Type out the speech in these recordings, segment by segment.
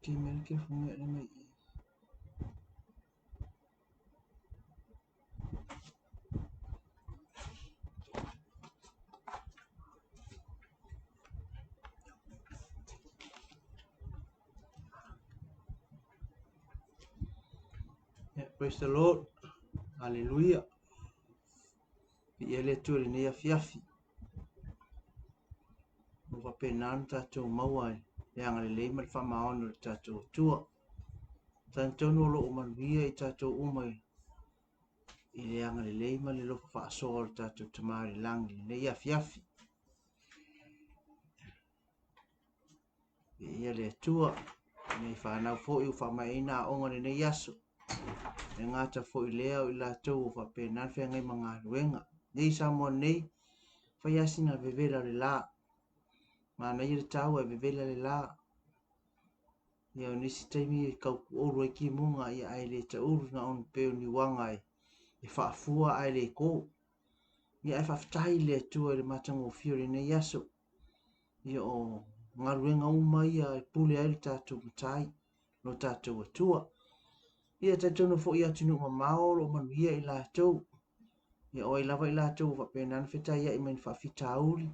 Yeah, praise the Lord. Hallelujah. Viia le Atua i lenei afiafi. Ua faapena ona tatou maua i le agalelei ma le faamaoni o le tatou Atua. Talitonu o lo o manuia i tatou uma i le agalelei ma le alofa faasoa o le tatou Tama i le lagi i lenei afiafi. Viia le Atua, nei fanau foi ua faamaeaina aoga i lenei aso. E gata foi lea o i latou ua faapena ona feagai ma galuega. Nei Samoa nei, fai lava sina vevela o le la. Manaia le tau ae vevela le la. Ia o nisi taimi e tau olu ai timuga ia ae le taulu na ona pei o niuaga e faafua ae le to. Ia ae faafetai i le Atua i le matagofie o lenei aso. Ia o galuega uma ia e pule ai le tatou Matai, lo tatou Atua. Ia talitonu foi i atunuu mamao o lo o manuia i latou. Ia o ai lava i latou ua faapena ona fetaiai mai ni faafitauli.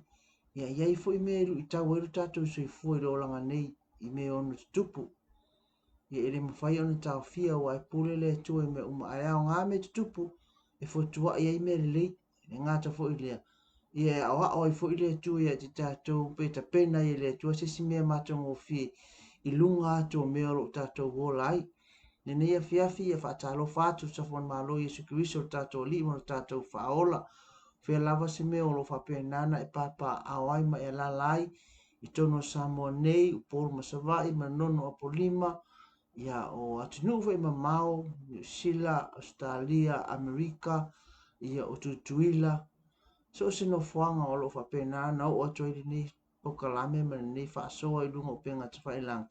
Ia e i ai foi mea e luitau ai lo tatou soifua i le olaga nei i mea e ono tutupu. Ia e le mafai ona taofia aua e pule le Atua i mea uma, ae aoga mea tutupu e fotuai ai mea lelei. E gata foi i lea, ia e aoao ai foi le Atua ia te tatou pe tapena ai e le Atua se isi mea matagofie i luga atu o mea o lo o tatou ola ai. Lenei afiafi ia faatalofa atu i Safo Malo Iesu Keriso lo tatou Alii ma lo tatou Faaola. Fea lava se mea o lo o faapena ona e papaaao ai ma e alaala ai i totonu o Samoa nei, Upolu ma Savaii, Manono, Apolima, ia o atunuu foi mamao, Niu Sila, Ausetalia, Amerika, ia o Tutuila, so o se nofoaga o lo o faapena ona oo atu ai lenei polokalame ma lenei faasoa i luga o upega tafailagi.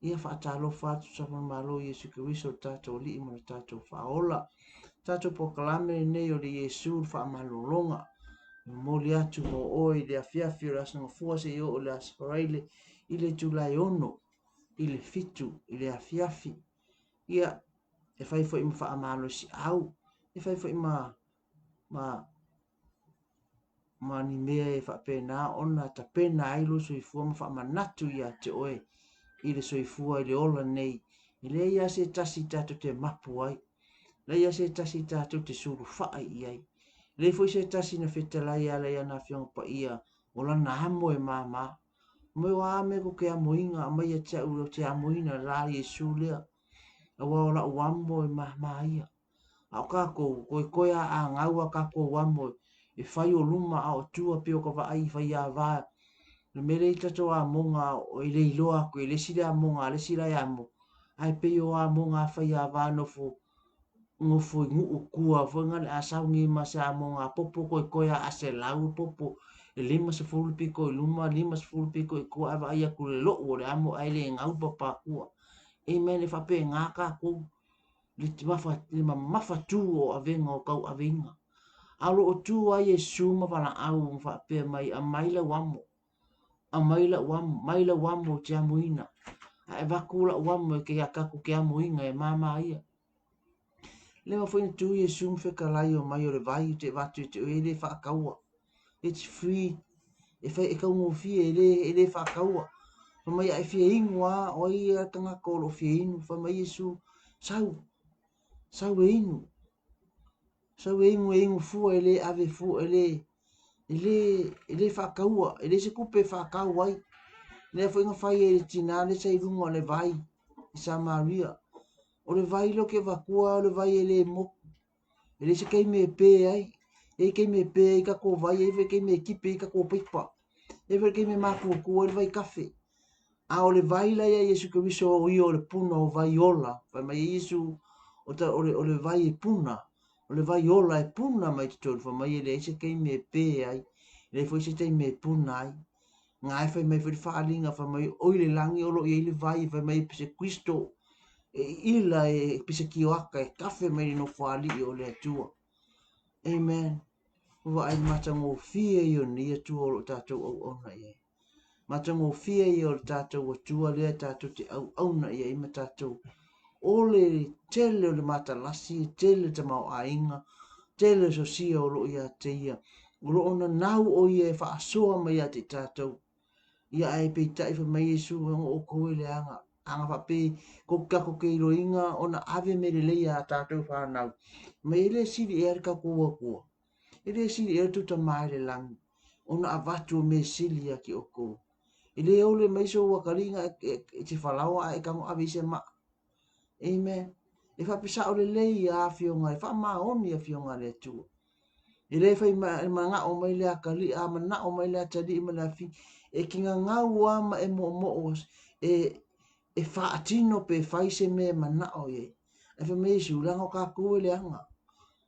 Ia faatalofa atu Safo Malo Iesu Keriso lo tatou Alii ma lo tatou Faaola. Tatou polokalame lenei o le Iesu le faamalologa. Momoli atu mo oe i le afiafi o le Aso Gafua seia oo i le Aso Faraile i le itula e 6 i le 7 i le afiafi. Ia, e fai foi ma faamalosiau, e fai foi ma ma ma ni mea e faapena ona tapena ai lou soifua ma faamanatu ia te oe i le soifua i le ola nei. E leai lava se tasi tatou te mapu ai, leai lava se tasi tatou te sulufai i ai, leai foi se tasi na fetalai e ala i ana Afioga Paia o lana amo e māmā. Mai o a mea kou te amoina, aumai ia te au ou te amoina le la Iesu lea, aua o la'u amo e māmā ia. A o kākou, koekoe a āgau a kākou amo e fai o luma a o tua pei o ka vaai i faiāwā. O le mea lea i tatou amoga e le iloa atu e le isi le amoga a le isi la e amo, ae pei o amoga a faiāwā nofo nofo i nuu tua foi ngale a sau nei ma se amoga a popo koekoe a aselau e popo e 50 le pito i luma 50 le pito i tua ae vaai atu i le lou o le amo ae le gau le papatua. Amen. E faapena tatou le le mamafatu o avega o tauaveina. A o lo o tu ai Iesu ma valaau ma faapea mai, aumai lau amo, aumai lau amo, mai lau amo ou te amoina. Ae avatu lau amo e te tatou te amoina e māmā ia. Leva foi na tu Iesu ma fetalai o mai o le vai o te avatu e te oe e le faataua. It's free. E fai e taugofie e le e le faataua. Fai mai a e fia inu a o ai a tagata o lo o fia inu. Fai mai Iesu, sau, sau e inu. Sau e inu e inu fua e le ave fua e le e le e le faataua e leai se tupe e faatau ai. Lea foi na fai ai e le tinā lea sa i luga o le vai i Samaria. O le vai lea ou te avatua o le vai e le motu. E leai se taimi e pē ai. E i ai taimi e pē ai tatou vai, e i ai foi taimi e tipi ai tatou paipa. E i ai foi taimi e matuatua ai le vaikafe. A o le vai la ia Iesu Keriso o ia o le puna o vai ola. Fai mai ai Iesu, o, ta, o, le, o le vai e puna, o le vai ola e puna mai totonu. Fai mai e leai se taimi e pē ai, e leai foi se taimi e puna ai. Nga e fai mai foi le faaaliga, fai mai oi le lagi o lo o i ai le vai, fai mai e pese Kristo, e iila e pese kioaka e kafe mai le nofoalii o le Atua. Amen. Ua vaai matagofie ia o nei Atua o lo o tatou auauna i ai. Matagofie ia o le tatou Atua lea tatou te auauna i ai ma tatou o le tele o le matalasi, tele le tamaoaiga, tele le sosia o lo o ia te ia. O lo o nanau o ia e faasoa mai ia te i tatou. Ia ae peitai fai mai Iesu, e o outou e leaga. Ana faapea ko tatou te iloina ona ave mea lelei a tatou fanau. Mai e le sili ea le tatou Atua. E le sili ea le tou Tama i le lagi ona avatu o mea sili ia te outou. E le ole mai sou atalii e te falaoa ae e tago ave i se maa. Amen. E faapesao lelei ia afioga, e faamaoni afioga a le Atua. E le fai e manao mai le atalii, a manao mai le atalii ma le afi, e kinagau a ma e moomoo e faatino pe fai se mea e manao i ai. Ae fai mai Iesu, leaga o tatou e leaga.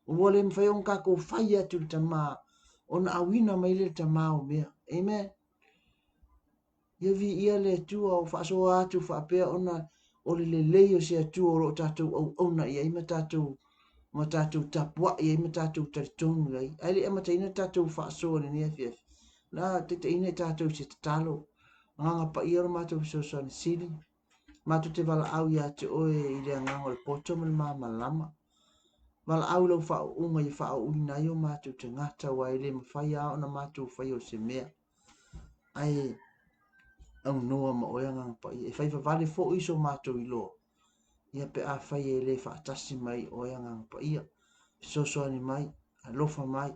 Ua le mafai ona tatou fai atu i le Tama, ona auina mai lea i le Tama o mea. Amen. Ia viia le Atua o faasoa atu faapea ona o le lelei o se Atua o lo o tatou auauna i ai ma tatou ma tatou tapuai ai ma tatou talitonu i ai. Ae le i amataina tatou faasoa i lenei afiafi, na taitaiina i tatou i se tatalo. Agaga Paia o le matou fesoasoani sili, matou te valaau ia te oe i le agaga o le poto ma le malamalama. Valaau i lau faauuga ia faaauuina ai o matou tagata, aua e le mafai lava ona matou faia o se mea. Ae aunoa ma oe Agaga Paia, e fai vavale foi so matou iloa, ia pe afai e le faatasi mai oe Agaga Paia. Fesoasoani mai, alofa mai,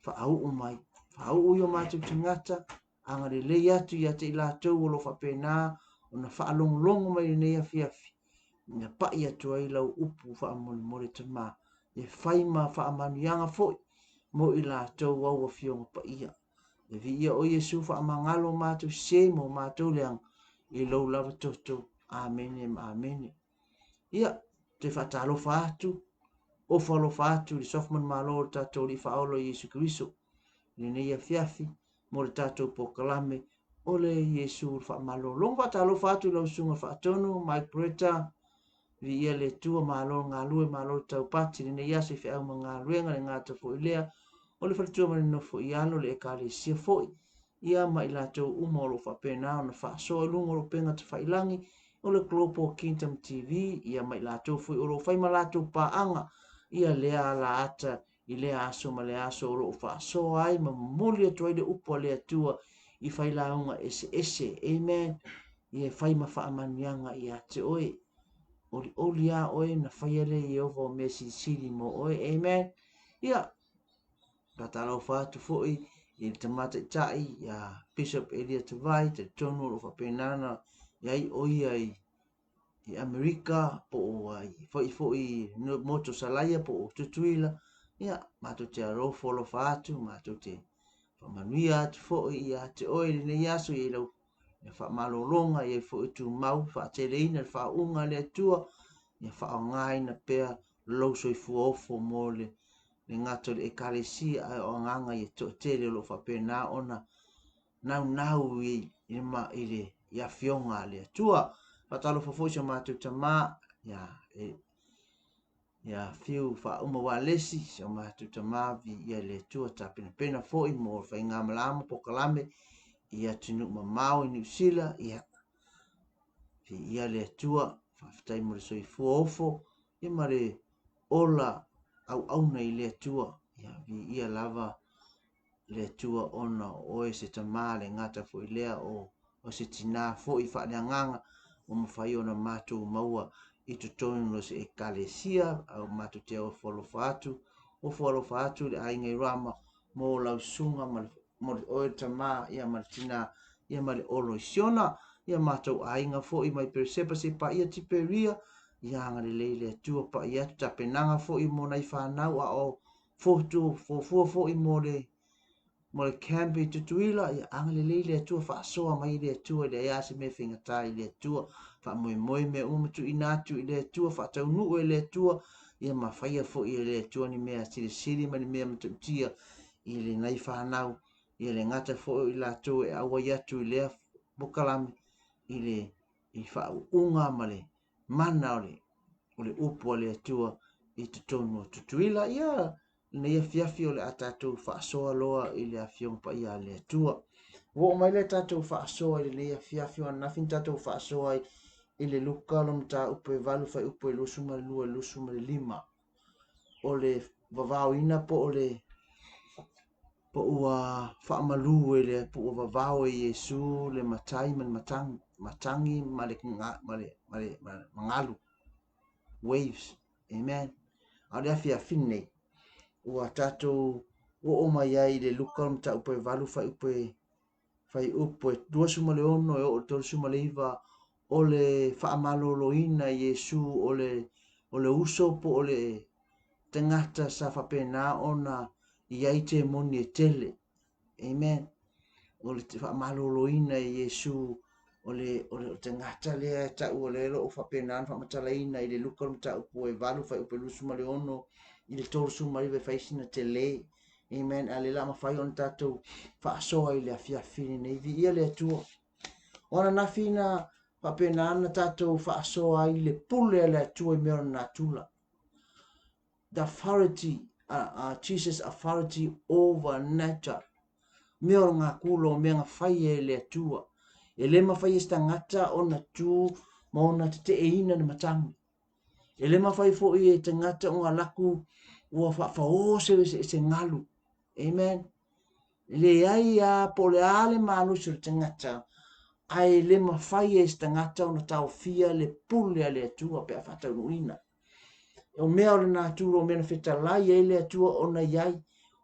faauu mai, faauu i o matou tagata, agalelei atu ia te i latou o lo o faapena ona faalogologo mai lenei afiafi, ina pai atu ai lau upu faamolemole Tama, e fai ma faamanuiaga foi mo i latou au afioga paia. E viia o Iesu faamagalo matou sese mo matou leaga i lou lava toto. Amene ma amene. Ia, toe faatalofa atu, ofo alofa atu i le suafa manumalo o le tatou Alii Faaola o Iesu Keriso i lenei afiafi mo le tatou polokalame o le Iesu le Faamalologa. Faatalofa atu i lau susuga faatonu Mike Bretta, viia le Atua, malo le galue, malo le taupati i lenei aso i feau ma galuega, le gata foi lea o le faletua ma le nofo i alo, le ekalesia foi, ia ma i latou uma o lo o faapena ona faasoa i luga o le upega tafailagi o le Global Kingdom TV, ia ma i latou foi o lo o fai ma latou paaga ia lea ala ata i lea aso ma lea aso o lo o faasoa ai ma momoli atu ai le upu a le Atua i failauga eseese. Amen. Ia e fai ma faamanuiaga ia te oe. Olioli a oe na faia lea Ieova o mea silisili mo oe. Amen. Ia, faatalofa atu foi i le tama taitai ia Bishop Elia Tavai, talitonu o lo o faapena ona i ai o ia i Amerika po o ai foi foi Motu Salaia po o Tutuila, ia matou te alofo alofa atu, matou te faamanuia atu foi ia te oe i lenei aso i lau faamalologa, i ai foi tumau faateleina le faauuga a le Atua, ia faaaogaina pea lou soifua ofo mo le le gata o le ekalesia ae o agaga ia toatele o lo o faapena ona naunau i i le i afioga a le Atua. Faatalofa foi si o matou tama ia e ia Fiu Faauma Walesi, si o matou tama viia le Atua, tapenapena foi mo le faigamalama polokalame i atunuu mamao i Niu Sila, ia viia le Atua, faafetai mo le soifua ofo ia ma le ola auauna i le Atua, ia viia lava le Atua ona o oe se tama le gata foi lea o se tinā foi faaleagaga ua mafai ona matou maua i totonu o se ekalesia au matou te ofo alofa atu, ofo alofa atu i le aiga i Rama mo lau susuga ma le mo le oe le tama ia ma le tinā ia ma le olo i Siona ia matou aiga foi mai Peresepa se paia Tiperia ia agalelei le Atua pai atu tapenaga foi mo nai fanau a o fuafua foi mo le mo le camp i Tutuila, ia agalelei le Atua, faasoa mai le Atua, e leai lava se mea faigata i le Atua, faamoemoe mea uma ma tuuina atu i le Atua, faataunuu e le Atua, ia ma faia foi e le Atua ni mea silisili ma ni mea matautia i lenei fanau, ia le gata foi o i latou e auai atu i lea polokalame i le i faauuga ma le mana o le o le upu a le Atua i totonu o Tutuila. Ia, lenei afiafi o le a tatou faasoa loa i le Afioga Paia a le Atua. Ua oo mai lea tatou faasoa i lenei afiafi o ananafi na tatou faasoa ai i le Luka lona mataupu e 8 fuaiupu e 22 i le 25. O le vavaoina po o le po ua faamalu e le po ua vavao e Iesu le matai ma le matagi, matagi ma le, ma le, ma le, ma galu, waves. Amen. A o le afiafi lenei, ua tatou oo mai ai i le Luka o le mataupu e 8 fuaiupu e fuaiupu e 26 e oo i le 39 o le faamaloloina e Iesu o le o le uso po o le tagata sa faapena ona i ai temoni e tele. Amen. O le faamaloloina e Iesu o le, o le tagata lea e tau o le loo faapena ona faamatalaina i le Luka o le mataupu e 8 fuaiupu e 26 i le 39 e fai sina tele. Amen. A le la mafai ona tatou faasoa i le afiafi lenei. Viia le Atua. O ananafi na faapena ona tatou faasoa ai i le pule a le Atua i mea o le natura. The authority, Jesus authority over nature. Mea o le gakula o mea na fai e le Atua. E le mafai e se tagata ona tu ma ona teteeina le matagi. E le mafai foi e tagata ona laku ua faafaō se, se, se galu. Amen. E leai a po o le a le malosi o le tagata, ae e le mafai e se tagata ona taofia le pule a le Atua pe a faataunuuina. O mea o le natura, o mea na fetalai ai le Atua ona i ai.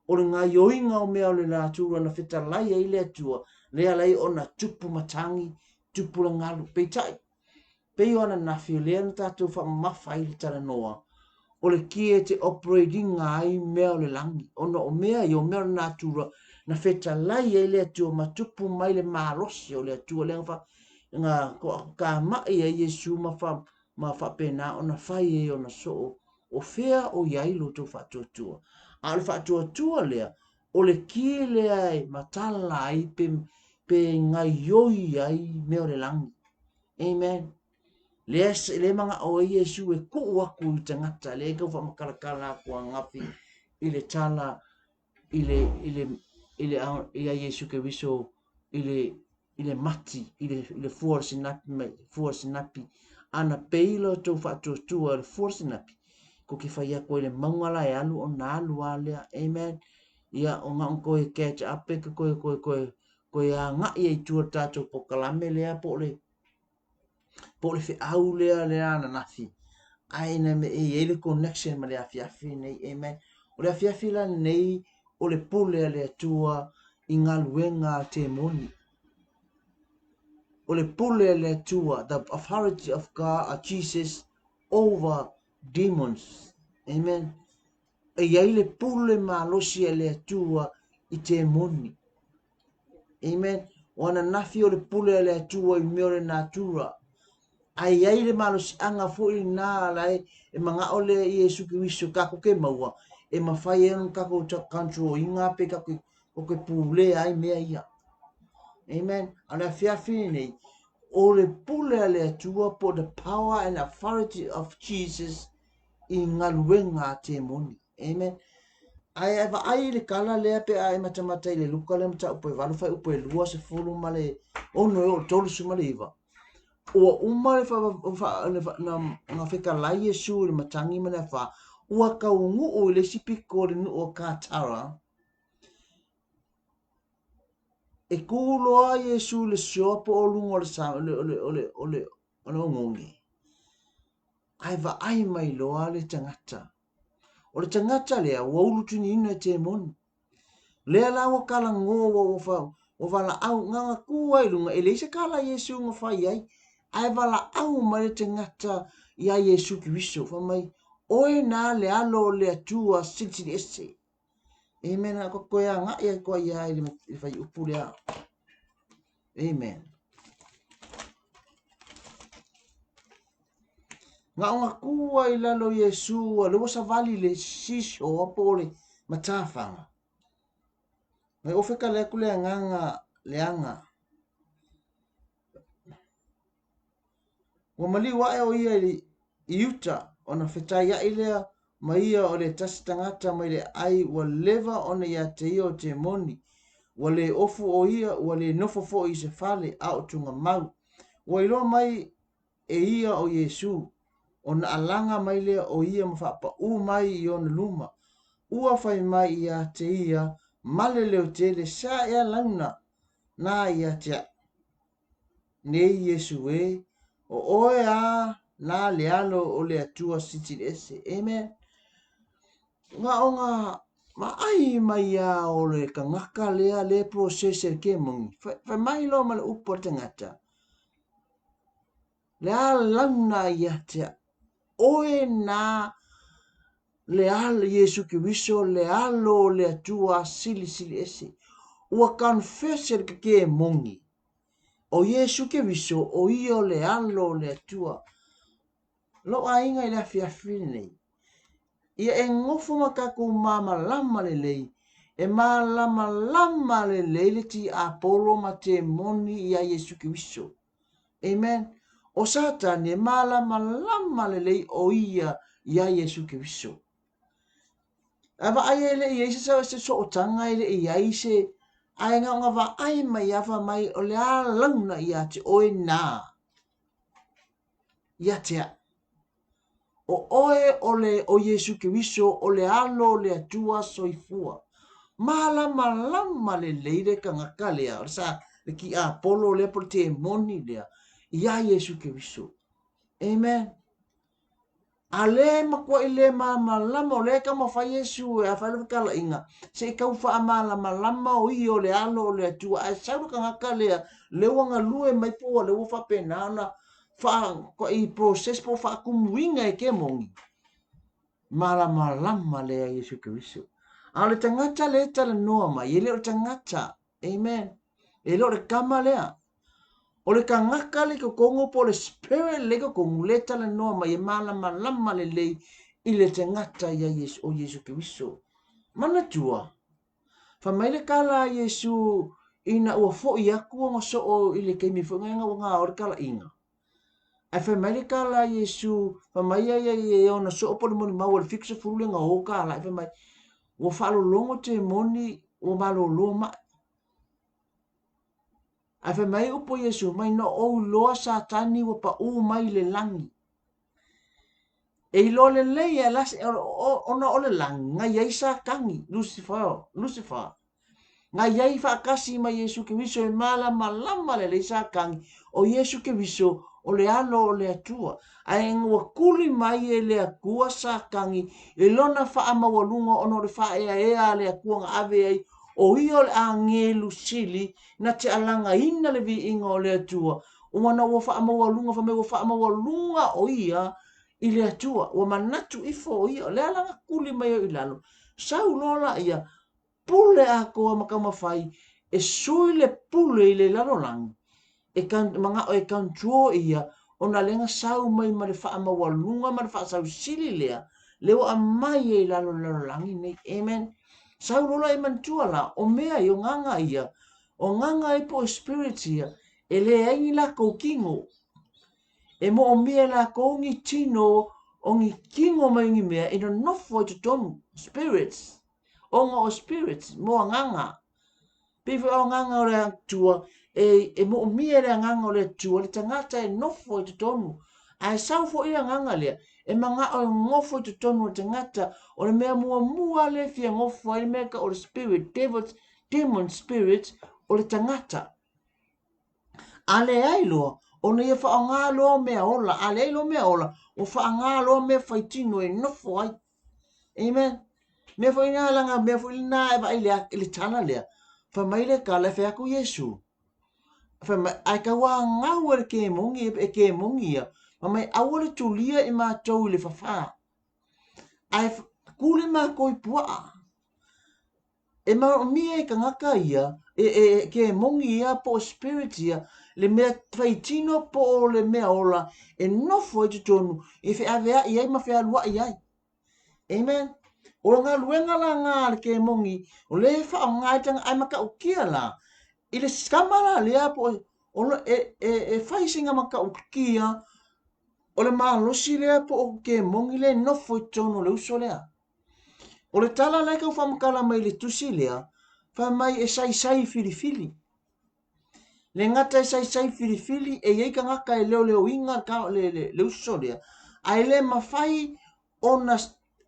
O le gaioiga o mea o le natura na fetalai ai le Atua, lea ala ai ona tupu matagi, tupu le galu. Peitai, pei o ananafi lea na tatou faamamafa ai le talanoa, o le ki e te operate ina ai mea o le lagi, ona o mea ia, o mea o le natura, na fetalai ai le Atua ma tupu mai le malosi o le Atua lea na, na toakamai ai Iesu ma, fa, ma faapena ona fai ai ona soo o fea o i ai lo outou faatuatua. A o le faatuatua lea, o le ki lea e matala ai pe, pe gaioi ai mea o le lagi. Amen. Lea, lea manao ai Iesu e tuu aku i tagata, lea e tau faamatalatala aku ananafi i le tala i le, i le, i le, ia Iesu Keriso i le, i le mati, i le, i le fua o le sinapi mai, fua o le sinapi. Ana pei lo tou faatuatua i le fua o le sinapi, ko ke fai aku ai le mauga la e alu ona alu a lea. Amen. Ia, o na koe catch up e ke koe, koe, koe, koe agai ai tua le tatou pokalame lea po o le, po o le feau lea lea ananafi, ae ina me i ai le connection ma le afiafi nei, amen. O le afiafi la lenei, o le pule a le Atua i galuega a temoni. O le pule a le Atua, the authority of God, of Jesus over demons. Amen. E i ai le pule malosi a le Atua i temoni. Amen. O ananafi o le pule a le Atua i mea o le natura. Ae i ai le malosiaga foi lena ala e, e manao lea Iesu Keriso kako ke maua, e mafai ai ona kako control-ina pe kako ko ke pulea ai mea ia. Amen. A le afiafi lenei, o le pule a le Atua po the power and authority of Jesus i galuega a temoni. Amen. Ae e vaai i le tala lea pe a e matamata i le Luka lea mataupu e 8 fuaiupu e 26 ma le 6 e oo 39. Ua uma le fa, fa, le fa, na, na fetalai Iesu i le matagi ma le afa, ua taunuu i le isi pito o le nuu o Katara, e kū loa Iesu i le sioa po o luga o le, sa, o le, o le, o le, o le, o le oneone. Ae vaai mai loa le tagata. O le tagata lea ua ulutuniina e temoni. Lea la ua talanoa ua, ua, fa, ua valaau, na na tu ai i luga, e leai se tala a Iesu na fai ai, ae valaau mai le tagata iā Iesu Keriso, fai mai, Oe na le Alo o le Atua Silisili Ese. Amen. A ko koe agai ai koa ia i le fuaiupu lea. Amen. Gaoga kua i lalo Iesu a le ua savali le sisoa po o le matafaga. Mai ofe ka le aku le agaga leaga. Ua maliu aʻe ʻo ia i uta, ona fetaiaʻi lea ma ia o le tasi tagata mai le ʻai ua leva ona ia te ia o temoni. Ua le ofu ʻo ia, ua le nofo foi i se fale, a o tugamau. Ua iloa mai e ia ʻo Iesū, ona alaga mai lea o ia ma faapaʻū mai i ona luma. Ua fai mai ia te ia ma le leo tele, Sa ea launa na ia te aʻu nei Iesū ē, ʻo ʻoe a na le Alo o le Atua Silisili Ese. Amen. Na o ngā vaai mai a o le kangaka lea le process e le kemoni. Fai mai loa ma le upu a le tangata, Le a launa ia te oe na le alo Iesu Keriso le alo o le Atua Silisili Ese. Ua confess e le kemoni o Iesu Keriso o ia o le alo o le Atua. Lou aiga i le afiafi lenei, ia e gofo ma tatou malamalama lelei, e malamalama lelei le tiapolo ma temoni iā Iesu Keriso. Amen. O Satani e malamalama lelei o ia iā Iesu Keriso. A vaai e le i ai se se sootaga e le i ai se ae na ona vaai mai a fai mai o le a launa ia te oe nā ia te aʻu. O oe o le o Iesu Keriso o le Alo o le Atua soifua. Malamalama lelei le kangaka lea, o le sa le tiapolo lea po o le temoni lea, iā Iesu Keriso. Amen. A lea e matuai le malamalama, o lea e taumafai Iesu e fai le fetalaiga, se i tau faamalamalama o ia o le Alo o le Atua, ae sau le tagata lea, lea ua galue mai po o lea ua faapena ona faa process po o faatumuina e kemoni, malamalama lea Iesu Keriso. A o le tagata lea e talanoa mai, e le o le tagata. Amen. E le o le kama lea. O le kangaka le totonu po o le spirit le totonu le talanoa mai e malamalama lelei i le tagata ia Iesu, o Iesu Keriso. Manatua, fai mai le kala a Iesu ina ua foʻi atu ona soo i le taimi foi lena ua gao le talaiga. Ae fai mai le kala a Iesu, fai mai ia ia ia ona soo po o le molimau o le 70 le gao kala, fai mai, ua faalologo temoni ua malolo mai. Ae fai mai upu o Iesu, mai na ou iloa Satani ua paʻū mai i le lagi. E iloa lelei e la, ona o le lagi, na i ai Satani, Lucifer, Lucifer. Na i ai faatasi ma Iesu Keriso e malamalama lelei Satani, o Iesu Keriso o le Alo o le Atua. Ae ua tuli mai e le Atua Satani i lona faamaualuga ona o le faaeaea a le Atua na ave ai o ia o le agelu sili na te alagaina le viiga o le Atua, ona ua faamaualuga, fai mai ua faamaualuga o ia i le Atua, ua manatu ifo o ia, o le ala na tuli mai ai i lalo, sau loa laia, pule atoa ma taumafai e sui le pule i le lalolagi, e manao e control ia, ona lea na sau mai ma le faamaualuga ma le faasausili lea, lea ua aumai ai i lalo o le lalolagi nei. Amen. Sau loa la e manatua la, o mea ia, o gaga ia, o gaga ia po o spirits ia, e leai ni latou kino. E moomia e latou ni tino o ni kino mai ni mea e nonofo ai totonu, spirits. Ona o spirits, mo agaga. Pei foi o agaga o le Atua, e, e moomia e le agaga o le Atua le tagata e nofo i totonu. Ae sau foi le agaga lea, e manao e nofo i totonu o le tagata, o le mea muamua lea e fia nofo ai le mea o le spirit, devils, demon spirit, o le tagata. A leai loa, ona ia faaaoga loa mea ola, a leai loa mea ola, ua faaaoga loa mea faitino e nofo ai. Amen. Mea foi lena laga mea foi lena e vaai le i le tala lea. Fai mai le tala e fai atu Iesu. Fai mai ae tauagau e le kemoni e kemoni ia. Fai mai aua le tulia i matou i le fafā. Ae kuli matou i puaa. E manaomia e kangaka ia, e, e, kemoni ia po o spirit ia, le mea faitino po o le mea ola e nofo ai totonu e feaveai ai ma fealuai ai. Amen. O le galuega la na a le kemoni, o lea e faaaoga ai tanga, ae matautia la, i le kama la lea po o, e, e, e fai sina matautia o le malosi lea po o kemoni lea e nofo i totonu o le uso lea. O le tala la e tau faamatala mai i le tusi lea, Fai mai e saisai filifili. Le gata e saisai filifili, e i ai tagata e leoleoina le, le, le uso lea, ae le mafai ona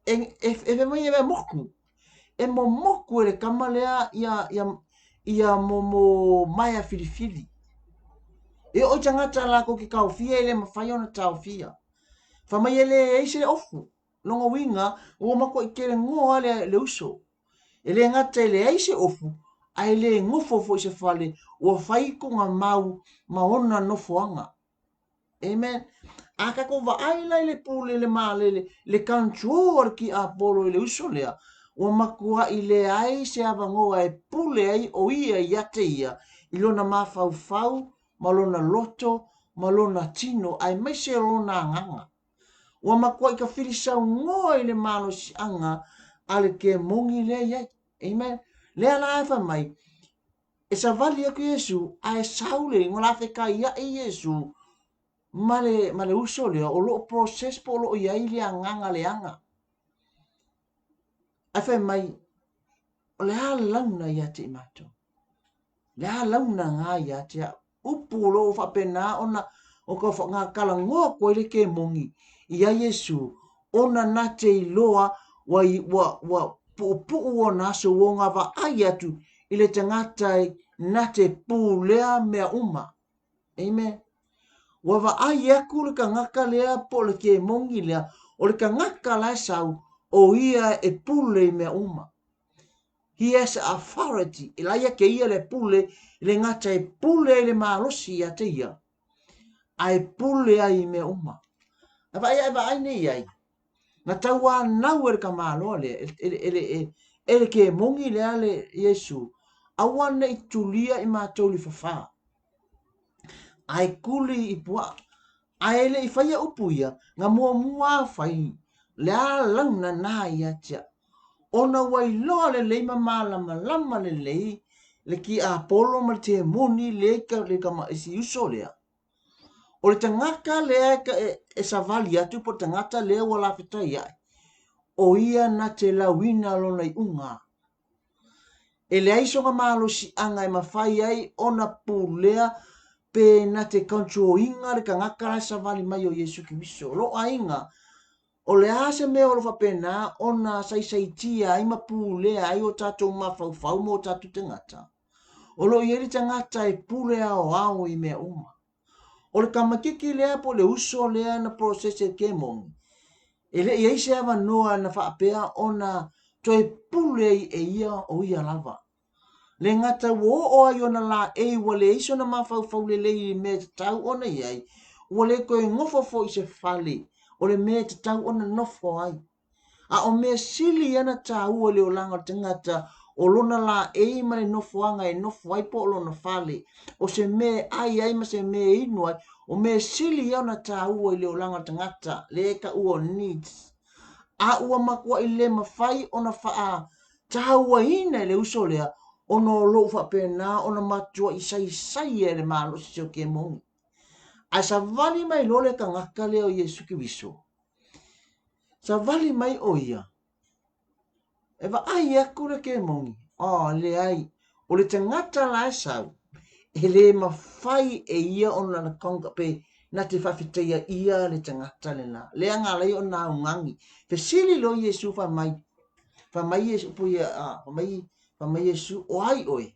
e, e, e fai mai e moku. E momoku e le kama lea ia, ia, ia momo maea filifili. E oo i tagata latou te taofia e le mafai ona taofia. Fai mai e leai se ofu. Lona uiga, ua matuai telenoa le, le uso. E le gata e leai se ofu, ae le nofo foi i se fale ua fai kona mau ma ona nofoaga. Amen. A tatou vaai la i le pule le malele, le control a le tiapolo i le uso lea, ua matuai leai se avanoa e pule ai o ia ia te ia i lona mafaufau ma lona loto ma lona tino aemaise lona agaga. Ua matuai tafilisaunoa i le malosiaga a le kemoni lea i ai. Amen. Lea la e fai mai, e savali atu Iesu, ae sau le igoa la fetaiai Iesu ma le, ma le uso lea, o lo o process po o lo o i ai le agaga leaga. Ae fai mai, o le a launa ia te i matou? Le a launa ngā ia te au? Upu o lo o faapena ona o ka whakakalanoa atu ai le kemoni i a Iesu, ona na te iloa ua, ua, ua puupuu ona aso ua ona vaai atu i le tagata na te pulea mea uma. Amen. Ua vaai atu le tagata lea po o le kemoni lea, o le tagata la e sau, o ia e pule i mea uma. He has authority. E laia ke ia le pule, le gata e pule ai le malosi ia te ia, a e pule ai i mea uma. A vaai e vaai nei ai, na tauanau e le tamaloa lea, e, e, e, e, e le kemoni lea le Iesu, aua ne i tulia i matou le fafā. Ae kuli i puaa. Ae e le i faia upu ia, na muamua fai le a launa na ia te au. Ona ua iloa lelei ma malamalama lelei le tiapolo ma le temoni le ka le kama e si uso lea. O le tagata lea e, e, e savali atu po o le tagata lea ua lafetai ae, o ia na te lauina lona iuga. E leai sona malosiaga e mafai ai ona pulea pe na te control-ina le tagata la e savali mai o Iesu Keriso. O lou aiga, o le a se mea o lo o faapena ona saisaitia ai ma pulea ai o tatou mafaufau ma o tatou tagata? O lo o i ai le tagata e pule aoao i mea uma. O le tamaititi lea po o le uso lea na process e kemoni, e le i ai se avanoa na faapea ona toe pule ai e ia o ia lava. Le gata ua oo ai ona laei ua leai sona mafaufau lelei i mea e tatau ona i ai, ua le toe nofo foi i se fale o le mea e tatau ona nofo ai. A o mea sili ia na tāua i le olaga o le tagata, o lona laei ma le nofoaga e nofo ai po o lona fale, o se mea e ʻai ai ma se mea e inu ai, o mea sili ia ona tāua i le olaga o le tagata, lea e taua o needs. A ua matuai le mafai ona faatāuaina e le uso lea, ona o lou faapena ona matuai saisaia e le malosi o kemoni. Ae savali mai loa le tagata lea o Iesu Keriso, Savali mai ʻo ia, e vaai aku le kemoni, oh, leai, o le tagata la e sau, e le mafai e ia ona na conquer, pe na te faafetaia ia le tagata lena. Lea na ala ai ona augani. Fesili loa Iesu fai mai, fai mai Iesu, po ia, ah, fai mai, fai mai Iesu, o ai ʻoe?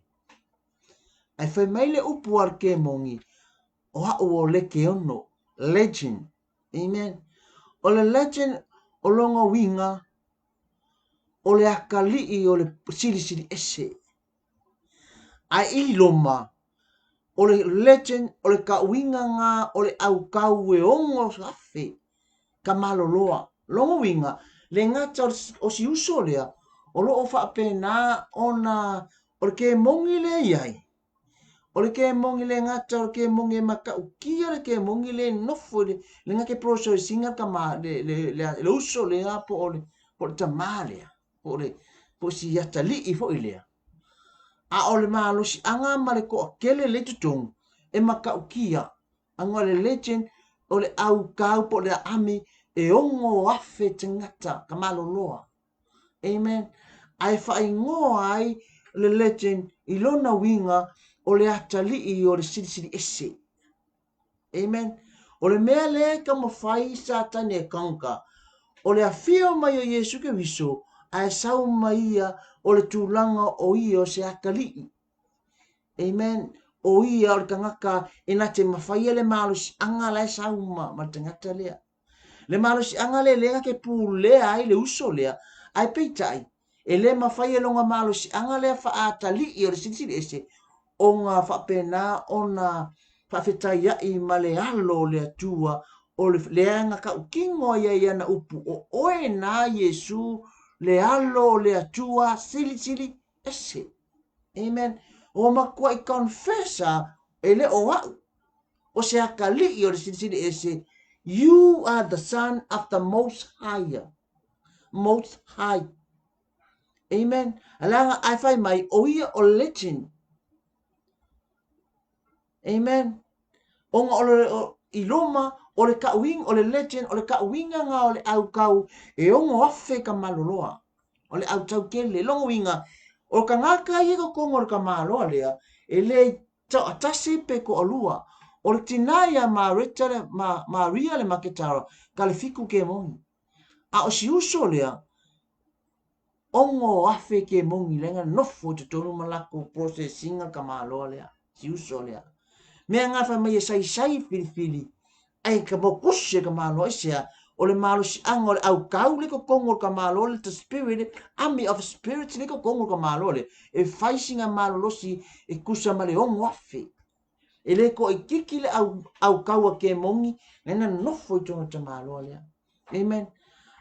Ae fai mai le upu a le kemoni, o aʻu o Lekeono, Legion. Amen. O le legend o lona uiga, o le atalii o le silisili ese. Ae i Roma, o le legend o le tauiga na o le aukau e 6,000 ka maloloa. Lona uiga, le gata o si uso lea, o lo o faapena ona o le kemoni lea i ai, O le kemoni le gata, o le kemoni e matautia le kemoni le nofo i le, le gata e processing le tama, le, le, le, le uso lea po o le, po o le tama lea, po o le, po o si atalii foi lea. A o le malosiaga ma le toatele le totonu e matautia, aga o le legend o le aukau po o le aami e 6,000 tagata ka maloloa. Amen. Ae faaigoa ai le legend i lona uiga o le atalii o le silisili ese. Amen. O le mea lea e taumafai Satani e conquer, o le afio mai o Iesu Keriso, ae sau mai ia o le tulaga o ia o se atalii. Amen. O ia o le tagata e na te mafaia le malosiaga la e sau ma, ma le tagata lea. Le malosiaga lea lea na te pulea ai le uso lea, ae peitai, e le mafai e lona malosiaga lea faatalii o le Silisili Ese ona faapena ona faafetaia'i ma le alo o le Atua o le lea na tautino ai ai ana upu, O oe na Iesu, le alo o le Atua Silisili Ese. Amen. Ua matuai confess-a e le o a'u, o se atalii o le Silisili Ese, You are the son of the most higher. Most high. Amen. Leaga ae fai mai, o ia o legend. Amen. Ona o le, o, i Roma, o le kauinga, o le legend, o le kauinga nga o le aukau e 6,000 ka maloloa. O le autau tele. Lona uiga, o le tagata ia i totonu o le tamaloa lea, e le Toatasi pe toalua. O le tinā iā Mareta le, ma, Maria le Maketara, ka le fiku kemoni. A o si uso lea, 6,000 kemoni lea na nofo i totonu ma lakou processing-a le tamaloa lea, si uso lea. Mea nga fai mai e saisai filifili, ai ka mokusi e tamaloa aisea, o le malosiaga o le aukau le totonu o le tamaloa le the spirit, army of spirits le totonu o le tamaloa le, e fai sina malolosi e tusa ma le 6,000. E le toaitiiti le au, aukau a kemoni, lea na nofo i totonu o le tamaloa lea. Amen.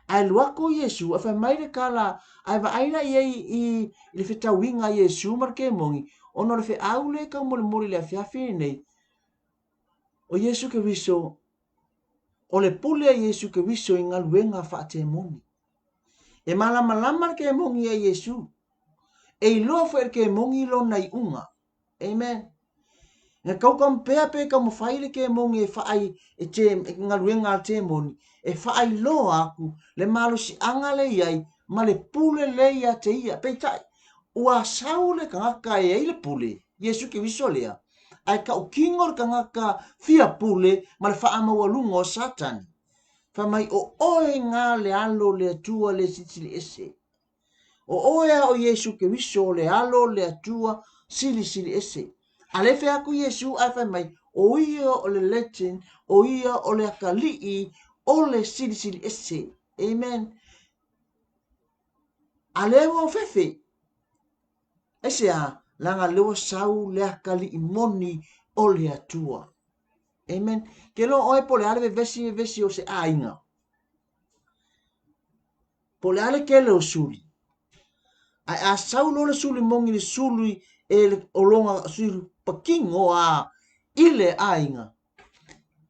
Ae alu atu Iesu, ae fai mai le tala, ae vaai la i ai i, i le fetauiga a Iesu ma le kemoni, ona o le feau lea e taumolimoli i le afiafi lenei, O Iesu Keriso, o le pule a Iesu Keriso i galuega faatemoni. E malamalama le kemoni ia Iesu. E iloa foi e le kemoni lona iuga. Amen. Na tau compare pe taumafai le kemoni e faai e te, e galuega a le temoni e faailoa atu le malosiaga le i ai ma le pule le ia te ia. Peitai, ua sau le tagata e ai le pule, Iesu Keriso lea, ae tautino le tagata fia pule ma le faamaualuga o Satani. Fai mai, o oe nga le alo o le Atua le Silisili Ese. O oe a o Iesu Keriso o le alo o le Atua Silisili Ese. A le fai atu Iesu ae fai mai, o ia o le legend, o ia o le atalii o le Silisili Ese. Amen. A lea ua ofefe. Aisea? Leaga lea ua sau le atalii moni o le Atua. Amen. Ke iloa oe po o le a le vevesi vevesi o se aiga. Po o le a le tele o suli. Ae a sau loa le suli moni le suli e le, o lona suli patino a i le aiga,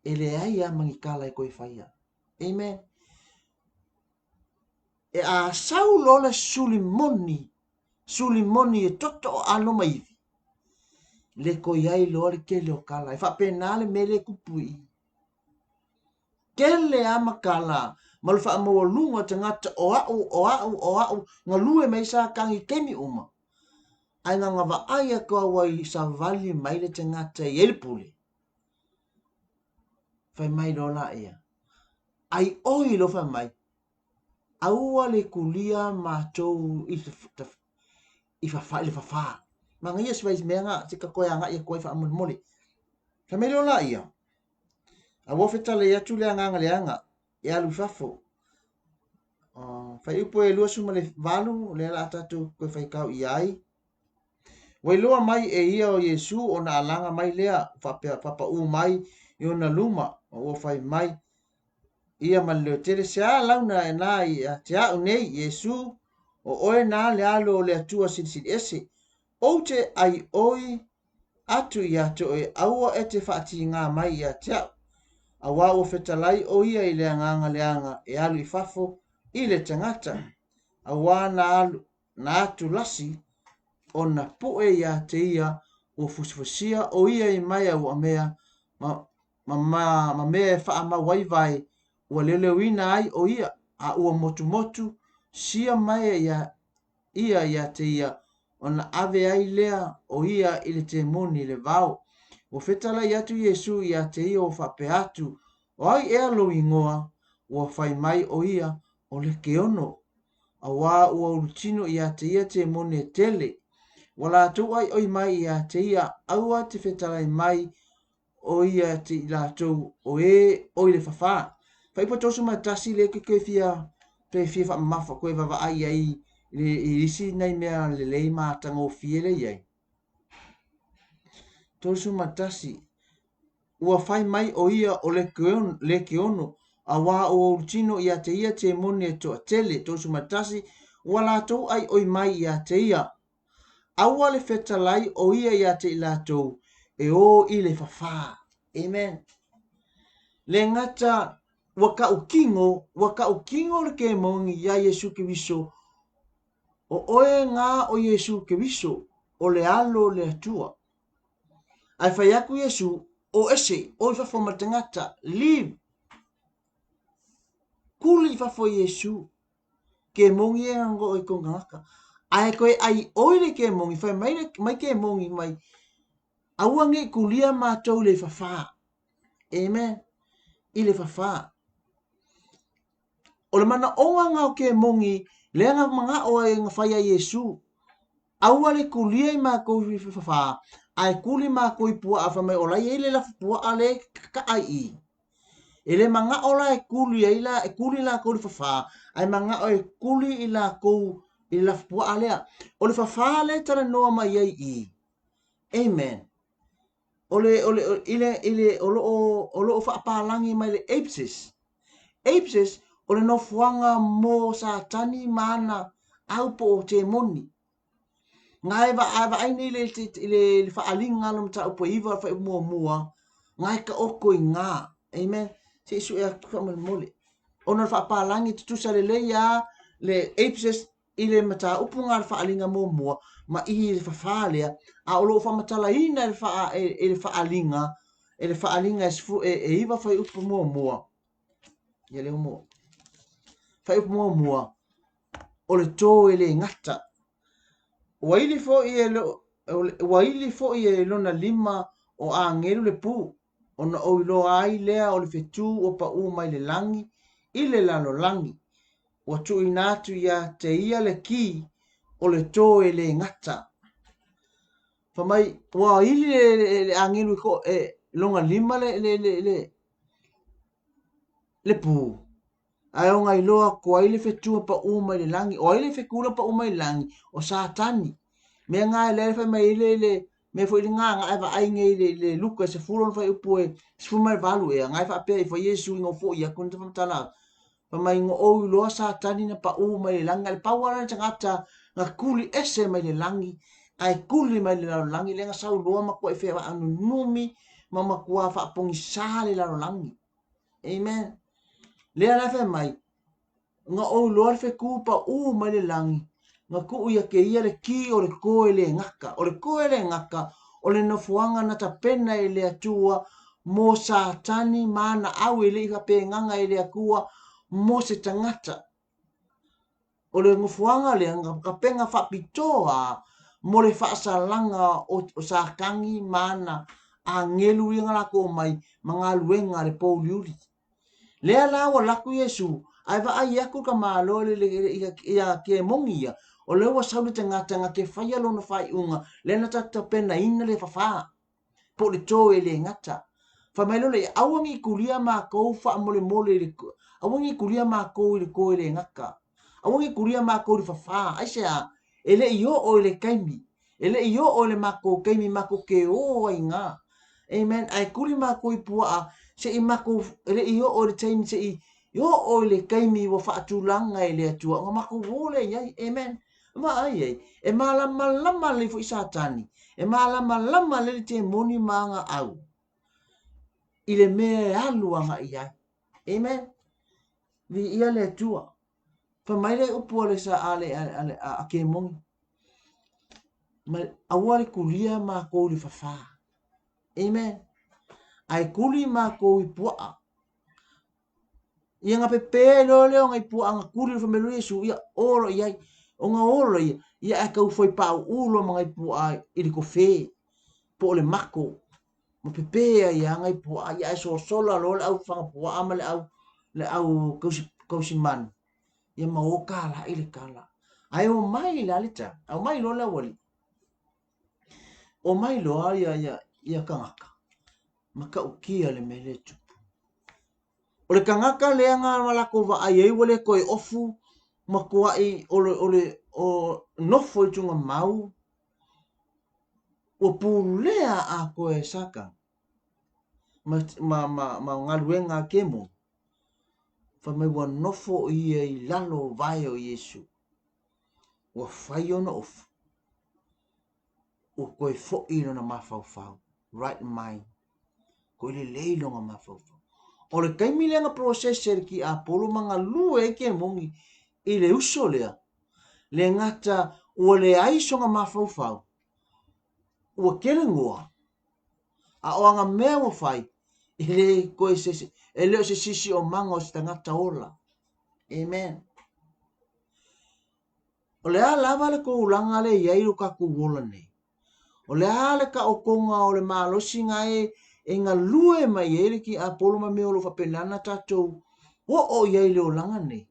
e leai a ma ni tala e toe faia. Amen. E a sau loa le suli moni, suli moni e toto o alo ma ivi, le koi ai loa le tele o kala. E faapena le mea lea e tupu i i. Tele a makala ma le faamaualuga o tagata o a'u, o a'u, o a'u, galue mai Satani i taimi uma. Ae na ona vaai atu au ai savali mai le tagata e i ai le pule. Fai mai loa laia, Ai oi loa fai mai, Aua le kulia matou i i fafa i le fafa. Manaia si fai mea na se ka toe agai atu ai faamolemole. Fai mai loa laia, Aua fetalai atu le agaga leaga e alu i fafo. Faiupu e 28, lea o le a tatou toe faitau i ai. Ua iloa mai e ia o Iesu ona alaga mai lea faapea papaʻu mai i ona luma, ma ua fai mai ia ma le leo tele, Se a launa e na ia te a'u nei, Iesu, o oe na le Alo o le Atua Silisili Ese, ou te ʻaiʻoi atu ia te oe, aua e te faatīgā mai ia te a'u. Auā ua fetalai ʻo ia i le agaga leaga e alu i fafo i le tagata, auā na alu, na atu lasi ona puʻe iā te ia ua fusifusia ʻo ia i mai a ua mea ma, ma, ma, ma mea e faamau ai vae ua leoleuina ai ʻo ia, a ua motumotu sia mai ia ia iā te ia Ona ave ai lea o ia i le temoni i le vao. Ua fetalai atu Iesu ia te ia ua faapea atu, O ai ea lou igoa? Ua fai mai o ia, O Lekeono. Auā ua ulutino ia te ia temoni e tele. Ua latou ʻaiʻoi mai ia te ia, aua te fetalai mai o ia te i latou o ē o i le fafā. Fuaiupu 31 lea koe fia toe fia faamamafa koe vaavaai ai i le isi nai mea lelei ma matagofie lea i ai. 31 Ua fai mai o ia o Lekeono, auā ua ulutino ia te ia temoni e toatele. 31 Ua latou ʻaiʻoi mai ia te ia. Aua le fetalai o ia ia te i latou e o i le fafā. Amen. Le gata ua kaʻukino, ua kaʻukino le kemoni iā Iesu Keriso, o oe ngā o Iesu Keriso, o le Alo o le Atua. Ae fai atu Iesu, o ese, o i fafo ma le tagata, leave. Kuli i fafo Iesu. Kemongi e ngo i kong tagata. Ae koe ai oi le kemongi, fai mai, le, mai kemongi mai, aua nei kulia matou le fafā. Amen. I le fafā. O le manaʻoga ngā o kemongi, lea nga manaʻo ai nga fai a Iesu. Aua le kulia i makou i fafā, ae kuli makou i puaʻa fai mai o la i ai le lafu puaʻa le kaʻa i i. E le manaʻo la e kuli ai la, e kuli lakou i le fafā, ae manaʻo e kuli i lakou i le lafu puaʻa lea. O le fafā lea e talanoa mai ai i. Amen. O le, o le, i le, i le, o loo, o loo faapalagi mai le apsis. Apsis, o le nofoaga mo Satani ma ana au po o temoni. Nga e vaai nei le, le, le, le faaliga lo mataupu e iva fai muamua, nga e kaoko i nga. Amen. Se i sue atu faamolemole. Ona o le faapalagi tutusa lelei a le apsis i le mataupu nga le faaliga muamua ma i le fafā lea, a o lo o faamatalaina e le, faa, e, e le faaliga, e le faaliga e, sfu, e, e iva fuaiupu muamua. Ia leo mo. Fuaiupu muamua, o le tō e le gata. Ua ili foi e, lo, ua ili foi e lona lima o āngelu le pū, ona ou iloa ai lea o le fetū ua paʻū mai le lagi i le lalolagi, ua tuuina atu ia te ia le kī o le tō e le gata. Fai mai, ua ili le, le, le āngelu i ko, e, lona lima le, le, le, le, le pū, Ae o nga iloa ko ai le fetu e paʻū mai le lagi. O ai le fetu la paʻū mai le lagi? O Satani. Mea nga e lea fai mai le le mea foi le nga nga e vaai nei le le Luka e sefulu ona fuaiupu e 18 ea nga e faapea ifo Iesu i nofo ia ku na whamatala fai mai ngo ou iloa Satani na paʻū mai le lagi. A le pau ala le tagata nga kuli ese mai le lagi ae kuli mai le lalolagi lea nga sauloa ma kua i fevaanunumi ma makua faapogisā le lalolagi. Amen. Lea la fai mai, nga ou loa le fekū paʻū mai le lagi, nga kuʻu ia ke ia le kī o le kō e le gaka. O le kō e le gaka, o le nofoaga na tapena e le Atua mo Satani ma ana au e le i faapēgaga e le Atua mo se tagata. O le nofoaga lea na tapena faapitoa mo le faasalaga o, o Satani ma ana agelu ia na latou omai ma galuega a le pouliuli. Lea la ua laku Iesu, ae vaai atu ka malo le, le, le, ia, ia kemoni ia, o lea ua sau le tagata na te faia lona faaiuga, lea na tapenaina le fafā. Po o le tō e le gata. Fai mai loa le ia, aua ne i kulia makou faamolemole i le, aua ne i kulia makou i le tō e le gata. Aua ne i kulia makou i le fafā. Aisea? E le i oo i le taimi. E le i oo i le makou taimi makou te ō ai ngā. Amen. Ae kuli makou i puaa, se i makou, e le i oo i le taimi, se i oo i le taimi ua faatulaga e le Atua, ona makou ō lea i ai. Amen. Vaai ai, e mālamalama lelei foi Satani, e mālamalama lelei le temoni ma ana au i le mea e alu agai i ai. Amen. Viia le Atua. Fai mai le upu a le sa a le a le a, a kemoni. Mai aua le kulia mākou i le fafā. Amen. Ae kuli mākou i puaa. Ia nga pepe loa lea o ngai puaa nga kuli le whamelo Iesu, ia olo i ai. Ona ola ia, ia ae tau fai pauu loa ma nai puaa i le kofe po o le mako ma pepe ai lava nai puaa, ia ae sosola loa le au faga puaa ma le au le au kausi kausi manu, ia ma o kalai le kala. Ae omai la le tala, omai loa le aualii, omai loa ia ia ia tagata matautia le mea lea e tupu. O le tagata lea na ma latou vaai ai ua le toe ofu ma tuai o le o le o nofo i tugamau, ua pulea atoa e Satani ma ma ma ma galuega a kemoni. Fai mai ua nofo ia i lalo o vae o Iesu. Ua fai ona ofu. Ua toe foi lona mafaufau, right mind. Toe lelei lona mafaufau. O le taimi lea na process e le tiapolo ma galue ai kemoni i le uso lea, le gata ua leai sona mafaufau, ua tele goa, a o ana mea ua fai, e le toe se, e le o se siosiomaga o se tagata ola. Amen. O le a lava le tulaga lea e i ai lo tatou ola nei, o le a le taotoga o le malosi na e e galue mai ai le tiapolo ma mea o lo o faapena ona tatou oo i ai i le olaga nei,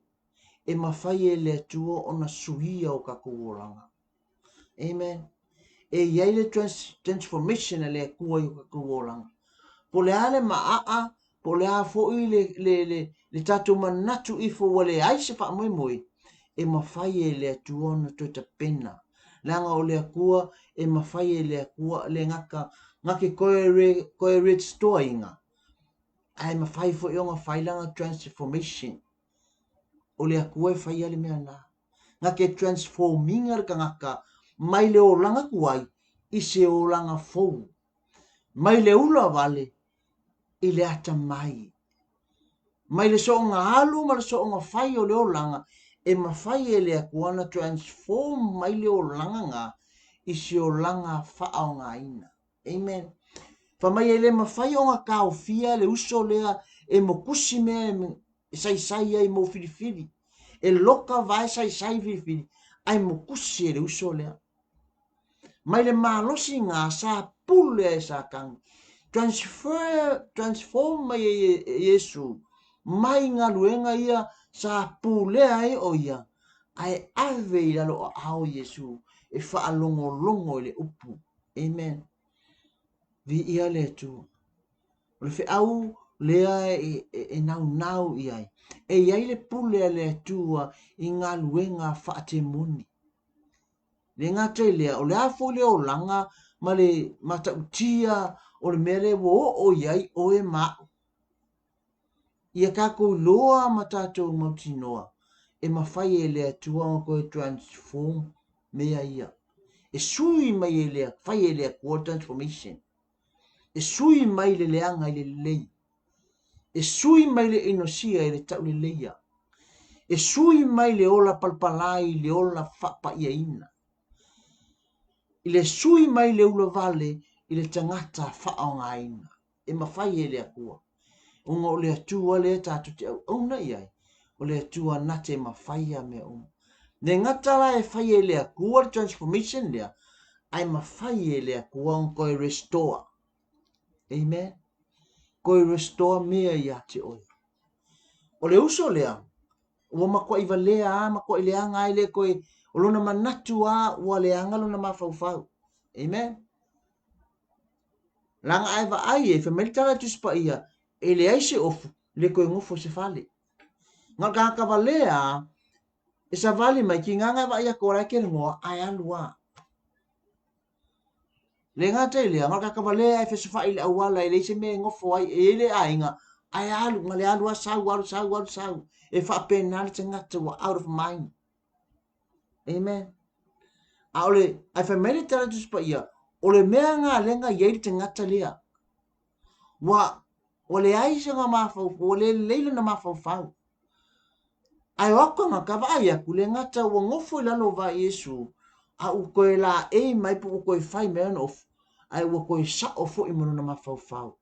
e mafai e le Atua ona suia o tatou olaga. Amen. E i ai le trans, transformation a le Atua i o tatou olaga. Po o le a le maaa, po o le a foi le, le, le, le tatou manatu ifo ua leai se faamoemoe, e mafai e le Atua ona toe tapena. Leaga o le Atua, e mafai e le Atua le gata, na te toe, re, toe restore ina, ae mafai foi ona fai lana transformation. O le Atua e faia le mea na. Na te transform ina le tagata mai le olaga tuai i se olaga fou. Mai le ula vale i le atamai. Mai le soonga alu ma le soonga fai o le olaga, e mafai e le Atua ona transform mai le olaga na i se olaga faaaogaina. Amen. Fai mai e le mafai ona taofia le uso lea e mokusi mea e saisai ai mo filifili. E loka vae saisai filifili, ae mokusi e le uso lea. Mai le malosi ga sa pule ai Satani. Transfer, transform mai e Iesu mai galuega ia sa pulea ai o ia, ae ave i lalo o aao Iesu e faalogologo i le upu. Amen. Viia le Atua. O le feau lea e, e, e naunau i ai. E i ai le pule a le Atua i galuega faatemoni. Le gata i lea, o le a foi le olaga ma le matautia o le mea lea ua oo i ai oe ma aʻu. Ia tatou iloa ma tatou mautinoa, e mafai e le Atua ona toe transform mea ia. E sui mai e le, fai e le Atua le transformation. E sui mai le leaga i le lelei. E sui mai le inosia i le tauleleia. E sui mai le ola palapala i le ola faapaiaina. I le sui mai le ulavale i le tagata faaaogaina. E mafai e le Atua. Ona o le Atua lea tatou te auauna i ai, o le Atua na te mafaia mea uma. Le gata la e fai e le Atua le transformation lea, ae mafai e le Atua ona toe restore. Amen. Toe restore mea ia te oe. O le uso lea, ua matuai valea a, matuai leaga ai le toe, o lona manatu a, ua leaga lona mafaufau. Amen. Leaga a e vaai e, fai mai le tala a Tusi Paia, e leai se ofu, le toe nofo i se fale. Na o le tagata valea a, e savali mai, tiga na e vaai atu o la e kelegoa, ae alu a. Le gata i lea, na o le tagata valea e fesofai i le auala, e leai se mea e nofo ai, e i ai le aiga, ae alu, na le alu a sau, alu, sau, alu, sau. E faapena le tagata ua out of mind. Amen. A o le, ae fai mai le tala Tusi Paia, o le mea nga lea na i ai le tagata lea, ua, ua leai sona mafaufau, ua le lelei lona mafaufau. Ae o atu tagata, vaai atu, le gata ua nofo i lalo o vae Iesu, a ua toe laei mai po ua toe fai mai ona ofu, ae ua toe sao foi ma lona mafaufau.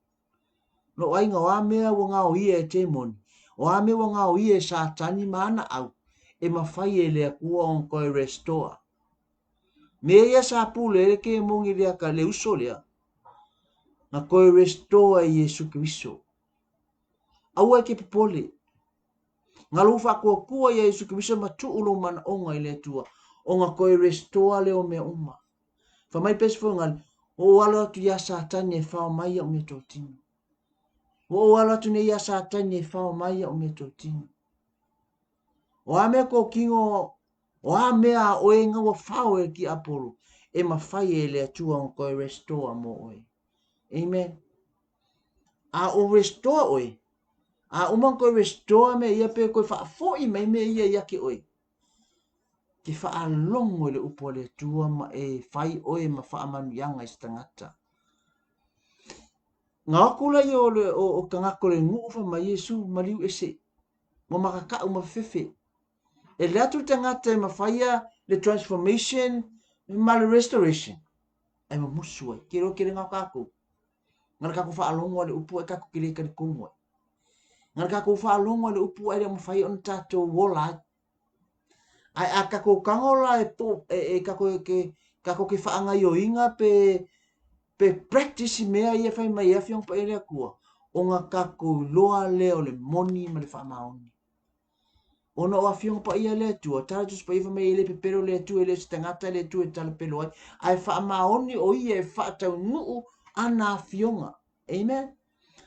Lou aiga, o a mea ua gaoia e temoni? O a mea ua gaoia e Satani ma ana au? e mafai e le Atua ona toe restore. Mea ia sa pule ai le kemoni lea ka le uso lea, na toe restore e Iesu Keriso. Aua e te popole. Nga lou faatuatua ia Iesu Keriso ma tuu lou manaoga i le Atua, ona toe restore lea o mea uma. Fai mai pesi foi ngali, ua ou alo atu ia Satani e fao mai au meatotino. Ua ou alo atu nei ia Satani e fao mai au meatotino. O a mea totino, o a mea a oe nga ua fao e le tiapolo, e mafai e le Atua ona toe restore mo oe. Amen. A o restore oe, a uma ona toe restore mea ia pe toe faafoi mai mea ia ia te oe, Ke faalogo i le upu a le Atua ma e fai oe ma faamanuiaga i se tagata. Ga o atu laia o le o, o tagata o le nuu fai mai Iesu maliu ese, ua makaka'u ma fefefe. E le atu le tagata e mafaia le transformation ma le restoration, ae mamusu ai. Ke iloa tele na o tatou. Ga le tatou faalogo a le upu ae tatou te le talitonu ai. Ga le tatou faalogo a le upu ae le o mafai ona tatou ola ai. Ae a tatou tago la e po e, e tatou ke tatou ke faagaioiga pe pe practice mea ia e fai mai e Afioga Paia le Atua, ona tatou iloa lea o le moni ma le faamaoni. Ona o Afioga Paia le Atua, tala Tusi Paia fai mai e le pepelo le Atua, e le o se tagata le Atua e talapelo ai, ae faamaoni o ia e faataunuu ana afioga. Amen.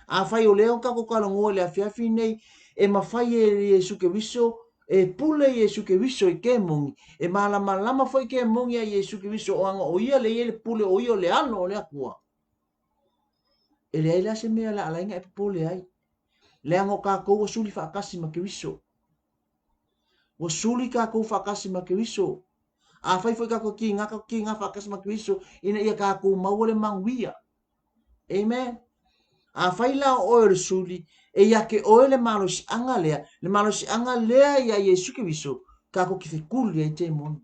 Afai o lea o tatou talanoa i le afiafi nei, e mafai e Iesu Keriso, e pule Iesu Keriso i kemoni, e malamalama foi kemoni a Iesu Keriso o aga o ia le ia le pule o ia o le alo o le Atua. E leai la se mea le a ala ai ona e popole ai. Leaga o tatou ua suli faatasi ma Keriso. Ua suli tatou faatasi ma Keriso. Afai foi tatou kiga, tatou kiga faatasi ma Keriso ina ia tatou maua le manuia. Amen. Afai la o oe o le suli, e ia te oe le malosiaga lea, le malosiaga lea ia Iesu Keriso, tatou te fekuli ai temoni.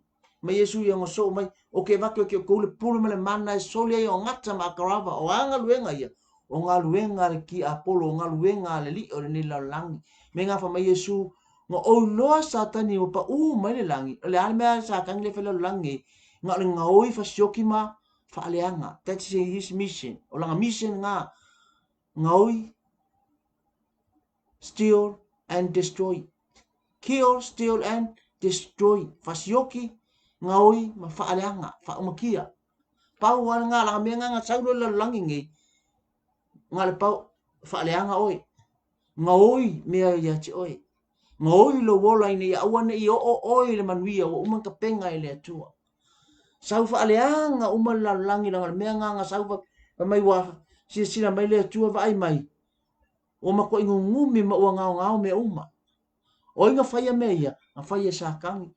Ma Iesu ia soo mai, o ke vake o ke kou le pule ma le mana e soli ai o gata ma akarava, o a galuega ia, o galuega a le tiapolo, o galuega a le alii o lenei lalolagi. Me gafa mai Iesu, nga ou iloa Satani ua paʻū mai le lagi, o le a le mea Satani le fai lalolagi nei, nga o le gaoi fasioki ma faaleaga, that is his mission, o lana mission nga, gaoi, steal and destroy, kill, steal and destroy, fasioki, gaoi ma faaleaga, faaumakia. Pau lava lena, lana mea nga nga sau loa i le lalolagi nei, nga le pau, faaleaga oe, gaoi mea ia te oe, gaoi lou ola ina ia aua ne i oo oe i le manuia ua uma ona tapena e le Atua. Sau faaleaga uma le lalolagi leaga o le mea lena na sau fai mai ua silasila mai le Atua vaai mai ua matuai nunumi ma ua gaogao mea uma. O ai na faia mea ia? Na faia e Satani.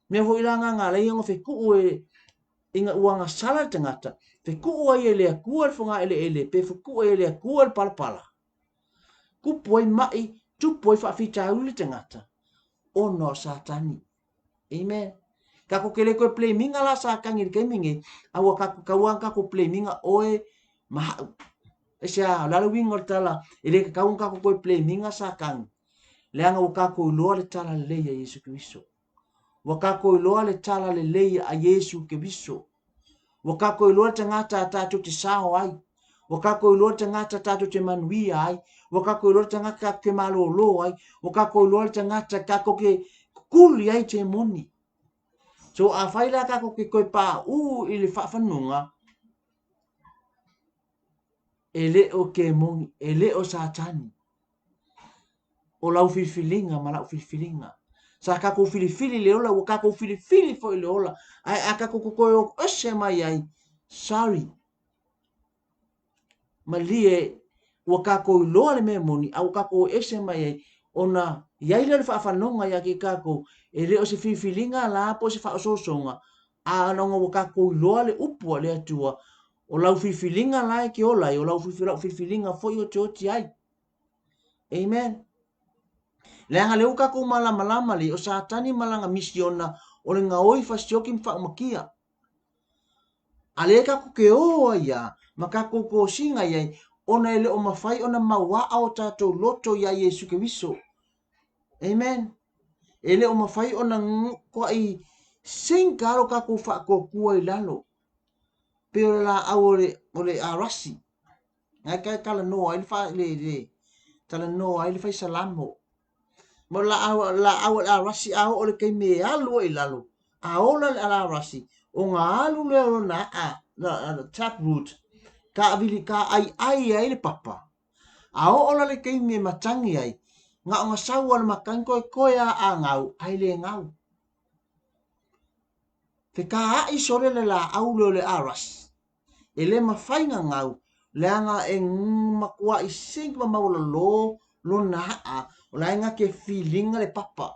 Mea foi la na na ala ai ona fetuu e ina ua gasala le tagata, fetuu ai e le Atua le fogaeleele pe fetuu ai e le Atua le palapala. Tupu ai mai, tupu ai faafitauli le tagata ona o Satani. Amen. Tatou te le toe blame-ina la Satani i le taimi nei, a ua tatou tatau lava ona tatou blame-ina oe ma ha'u. Aisea, o le a le uiga o le tala, e le tatau ona tatou toe blame-ina Satani, leaga ua tatou iloa le tala lelei a Iesu Keriso. Ua tatou iloa le tala lelei a Iesu Keriso. Ua tatou iloa le tagata tatou te sao ai. Ua tatou iloa le tagata tatou te manuia ai. Ua tatou iloa le tagata tatou te malōlō ai. Ua tatou iloa le tagata tatou te kukuli ai temoni. So afai la tatou te toe paʻū i le faafanuga, e le o kemoni, e le o Satani. O lau filifiliga ma lau filifiliga. Sa tatou filifili le ola, ua tatou filifili foi le ola. Ae a tatou toe o ese mai ai, sorry. Malie, ua tatou iloa le mea moni, a ua tatou o ese mai ai, ona i ai lea o le faafanoga ia te tatou, e le o se filifiliga la po o se faaosoosoga, a ona ua tatou iloa le upu a le Atua, o lau filifiliga la e te ola ai, o lau filifiliga foi ou te oti ai. Amen. Leaga lea ua tatou malamalama lei, o Satani ma lana misiona o le gaoi fasioki ma faaumakia. A lea tatou te o ai a ma tatou kosiga i ai, ona e le o mafai ona mauaa o tatou loto ia Iesu Keriso. Amen. E le o mafai ona koaʻi sink lava lo tatou faatuatua i lalo. Pei o le laau o le, o le arasi. Ngai ka e talanoa ai le, fa, le, le, talanoa ai le fai salamo. Ma o le laau, laau a le arasi a oo le taimi e alu ai i lalo, a ola le arasi, ona alu lea o lona aa, tap root, taavili, taaiai ai le papa. A oo la le taimi e matagi ai, na ona sau lava o le matagi toetoe lava a gau, ae le gau. Fetaai sole le laau lea o le arasi. E le mafai na gau, leaga e matuai sink ma maualalo lona aa, o la e na te filiga le papa.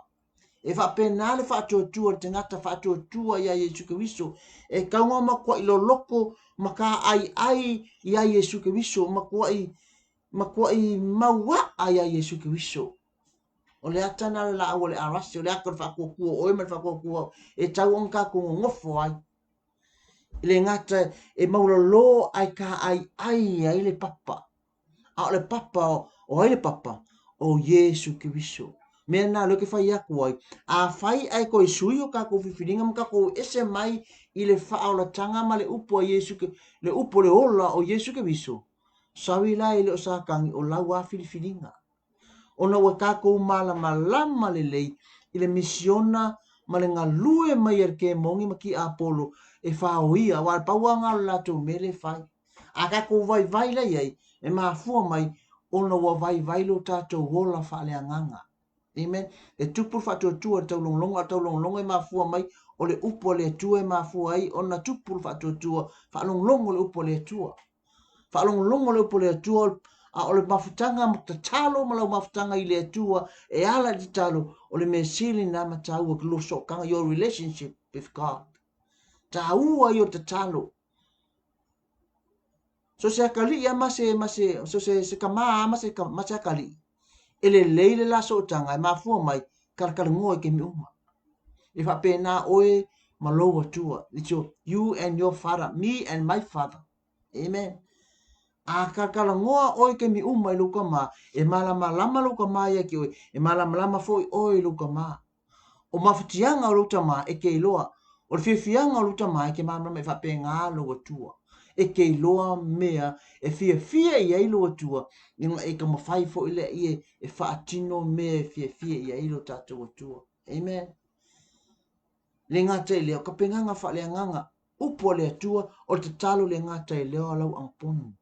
E faapena le faatuatua i le tagata faatuatua iā Iesu Keriso, e tatau ona matuai loloto ma taaiai iā Iesu Keriso, matuai, matuai mauaa iā Iesu Keriso. O le ata lena o le laau o le arasi, o le ata o le faatuatua o oe ma le faatuatua o au, e tatau ona tatou nonofo ai. E le gata e maualalo ae taaiai ai le papa. A o le papa, o ai le papa? O Iesu Keriso. Mea na lea ou te fai atu ai, afai ae toe sui o tatou filifiliga ma tatou ese mai i le faaolataga ma le upu a Iesu, le upu o le ola o Iesu Keriso, sorry la e le o Satani, o lau lava filifiliga. Ona ua tatou malamalama lelei i le misiona ma le galue mai a le kemoni ma tiapolo e faoia, aua pau lava lena o le latou mea lea e fai. A tatou vaivai la i ai, e mafua mai ona ua vaivai lo tatou ola faaleagaga. Amen. E tupu le faatuatua i le taulogologo, a o le taulogologo e mafua mai o le upu a le Atua e mafua ai ona tupu le faatuatua, faalogologo le upu a le Atua. Faalogologo le upu a le Atua, a o le mafutaga ma tatalo ma lau mafutaga i le Atua e ala i le tatalo, o le mea sili lena ma taua ki lou sootaga, your relationship with God. Taua ia o le tatalo. So se atalii a ma se, ma se, so se, se tama a ma se, ma se atalii, e lelei le la sootaga e mafua mai talatalanoa i taimi uma. E faapena oe ma lou Atua. It's your, you and your father, me and my father. Amen. A talatalanoa oe i taimi uma i lou tama, e malamalama lou tama ia te oe, e malamalama foi oe i lou tama. O mafatiaga o lou tama e te iloa, o le fiafiaga o lou tama e te malamalama e faapena lou Atua. E te iloa mea e fiafia i ai lou Atua, ina e taumafai foi lea ia e faatino mea e fiafia i ai lo tatou Atua. Amen. Le gata i lea, o ka pegaga faaleagaga, upu a le Atua, o le tatalo le gata i lea o lau agaponu.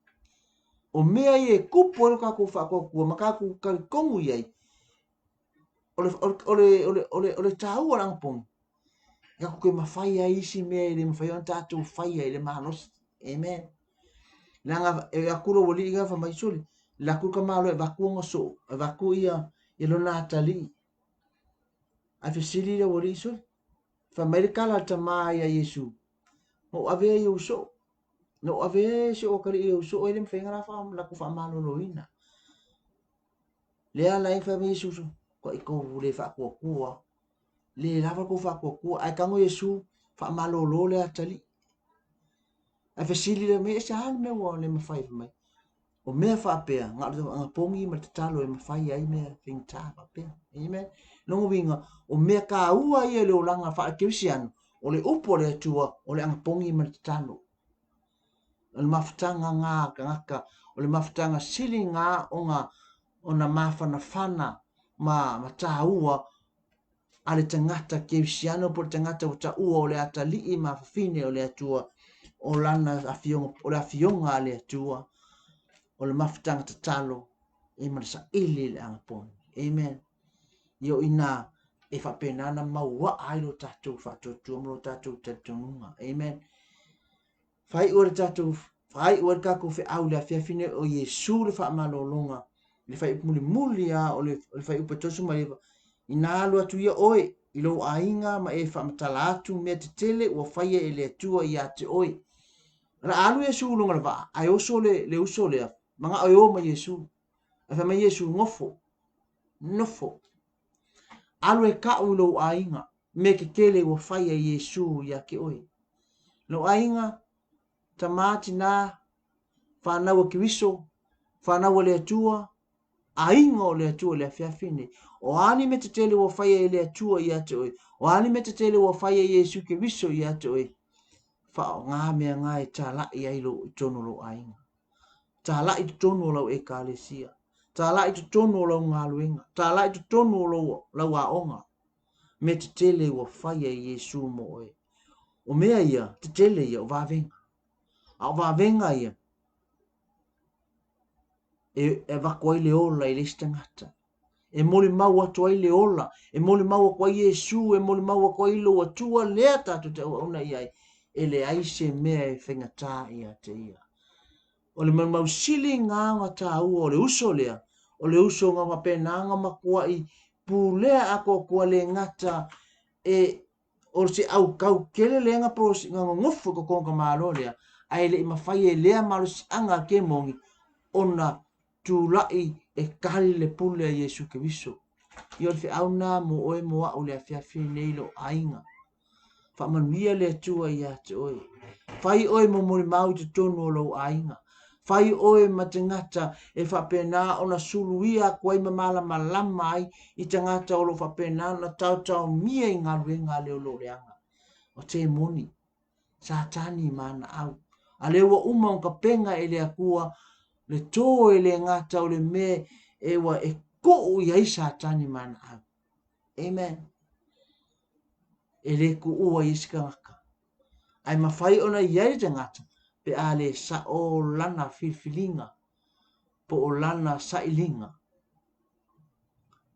O mea ia e kupu ai lo tatou faatuatua ma tatou talitonu i ai, o le, o le, o le, o le, o le, o le taua o le anapogi, tatou te mafai ai isi mea e le mafai ona tatou faia i le malosi. Amen. Leaga e atu lou alii na fai mai, sole, le atu le tamaloa e avatu ona soo, e avatu ia, ia lona atalii. Ae fesili lou alii, sole, fai mai le tala a le tama ia Iesu, na ou avea i ou soo, na ou avea si ou atalii i ou soo, e le mafai ona la latou faamaloloina. Lea la e fai mai Iesu, kua i kou le faatuatua, le lava kou faatuatua, ae tago Iesu faamalolo le atalii. Ae fesili lea mai, e se a le mea ua le mafai fai mai. O mea faapea, na o le anapogi ma le tatalo e mafai ai mea faigata faapea. Amen. Lona uiga, o mea taua ia i le olaga faa-kerisiano, o le upu a le Atua, o le anapogi ma le tatalo. O le mafutaga ngā tagata, o le mafutaga sili ngā ona, ona mafanafana ma, ma tāua a le tagata kerisiano po o le tagata ua taua o le atalii ma fafine o le Atua, o lana afioga, o le afioga a le Atua, o le mafutaga tatalo e ma le saili i le anapogi. Amen. Ia o inā e faapena ona mauaa ai lo tatou faatuatua ma lo tatou talitonuga. Amen. Faaiu ai le tatou faaiu ai le tatou feau i le afiafi nei o Iesu le faamalologa i le fuaiupu mulimuli lava o le, o le fuaiupu e 39, Inā alu atu ia oe i lou aiga ma e faamatala atu mea tetele ua faia e le Atua iā te oe. O le a alu Iesu i luga o le vaa, ae oso le, le uso lea, manao e o ma Iesu. Ae fai mai Iesu, nofo, nofo. Alu e ka'u i lou aiga, mea tetele ua faia e Iesu iā te oe. Lou aiga, tamā, tinā, whanau a Keriso, whanau a le Atua, aiga o le Atua i le afiafi lenei. O a ni mea tetele ua faia e le Atua ia te oe, o a ni mea tetele ua faia e Iesu Keriso ia te oe, faaaoga mea na e talai ai lou, i totonu o lou aiga. Talai i totonu o lau ekalesia. Talai i totonu o lau galuega. Talai i totonu o lou, lau aoga. Mea tetele ua faia e Iesu mo oe. O mea ia, tetele ia, o vavega. A o vavega ia, e avatu ai le ola i le isi tagata. E molimau atu ai le ola, e molimau atu ai Iesu, e molimau atu ai lou Atua lea tatou te auauna i ai, e leai se mea e faigata ia te ia. O le maumau sili na ona taua o le uso lea, o le uso na faapena ona matuai pulea atoatoa le gata e o se aukau tele lea na na nonofo i totonu o ka Malo lea, ae le i mafai e lea malosiaga a kemoni ona tulai e kali le pule a Iesu Keriso. Ia o le feau lena mo oe mo a'u i le afiafi lenei lou aiga. Faamanuia le Atua ia te oe. Fai oe mo molimau i totonu o lou aiga. Fai oe ma tagata e faapena ona suluia atu ai ma malamalama ai i tagata o lo o faapena ona taotaomia i galuega a leololeaga. O temoni, Satani ma ana au. A lea ua uma ona tapena e le Atua le tō e le gata o le mea e ua e kuu i ai Satani ma ana au. Amen. E le kuua i isi tagata. Ae mafai ona i ai le tagata pe a le sa'o lana filifiliga po o lana sailiga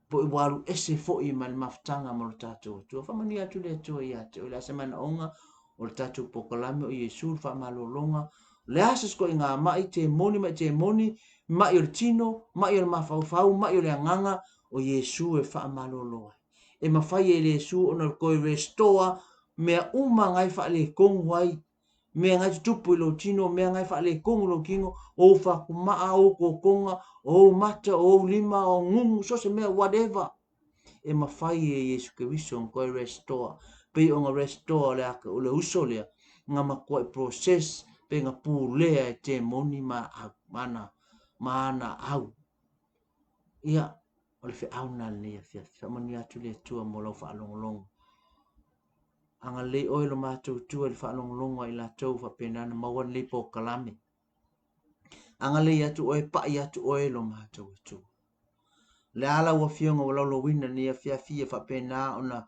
po ua alu ese foi ma le mafutaga ma lo tatou Atua. Faamanuia atu le Atua ia te oe. O le a se manaoga o le tatou polokalame o Iesu le faamalologa, o le a se sikoiga ma'i, temoni ma'i temoni, ma'i o le tino, ma'i o le mafaufau, ma'i o le agaga, o Iesu e faamalolo ai. E mafai e Iesu ona toe restore mea uma na e faaletonu ai, mea na e tutupu i lou tino, mea na e faaletonu i lou tino, o ou fatumaa, o ou totoga, o ou mata, o ou lima, o gugu, so o se mea, whatever. E mafai e Iesu Keriso ona toe restore, pei ona restore le, o le uso lea, na matuai process pe na pulea e temoni ma au, ma ana au. Ia, o le feau lena lenei afiafi. Faamanuia atu le Atua mo lau faalogologo. Agalelei oe lo matou Atua i le faalogologo a i latou faapena na maua lenei polokalame. Agalelei atu oe, pai atu oe lo matou Atua. O le a lau Afioga ua laulauina lenei afiafi ia faapena ona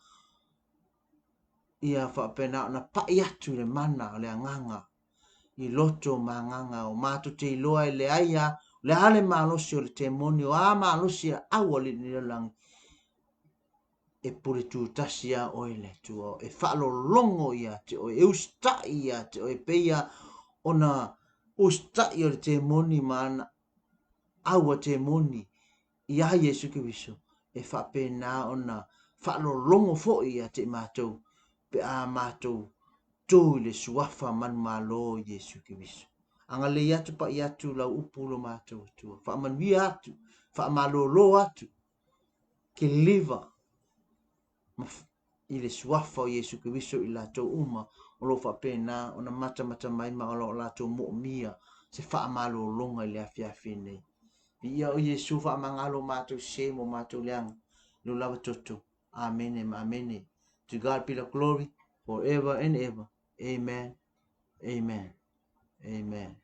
ia faapena ona pai atu i le mana o le agaga i loto ma agaga o matou te iloa e leai a, o le a le malosi o le temoni, o a malosi a au a le lalolagi, e pule tutasi a oe le Atua, e faalologo ia te oe, e usitai ia te oe, pei a ona usitai o le temoni ma ana au a temoni iā Iesu Keriso, e faapena ona faalologo foi ia te i matou pe a matou tu i le suafa manumalo o Iesu Keriso. Agalelei atu paʻi atu lau upu lo matou Atua. Faamanuia atu, faamalolo atu, kiliva ma i le suafa o Iesu Keriso i latou uma o lo o faapena ona matamata mai ma o lo o latou moomia se faamalologa i le afiafi nei. Viia o Iesu faamagalo matou sese mo matou leaga, i lou lava toto. Amene ma amene. To God be the glory forever and ever. Amen. Amen. Amen.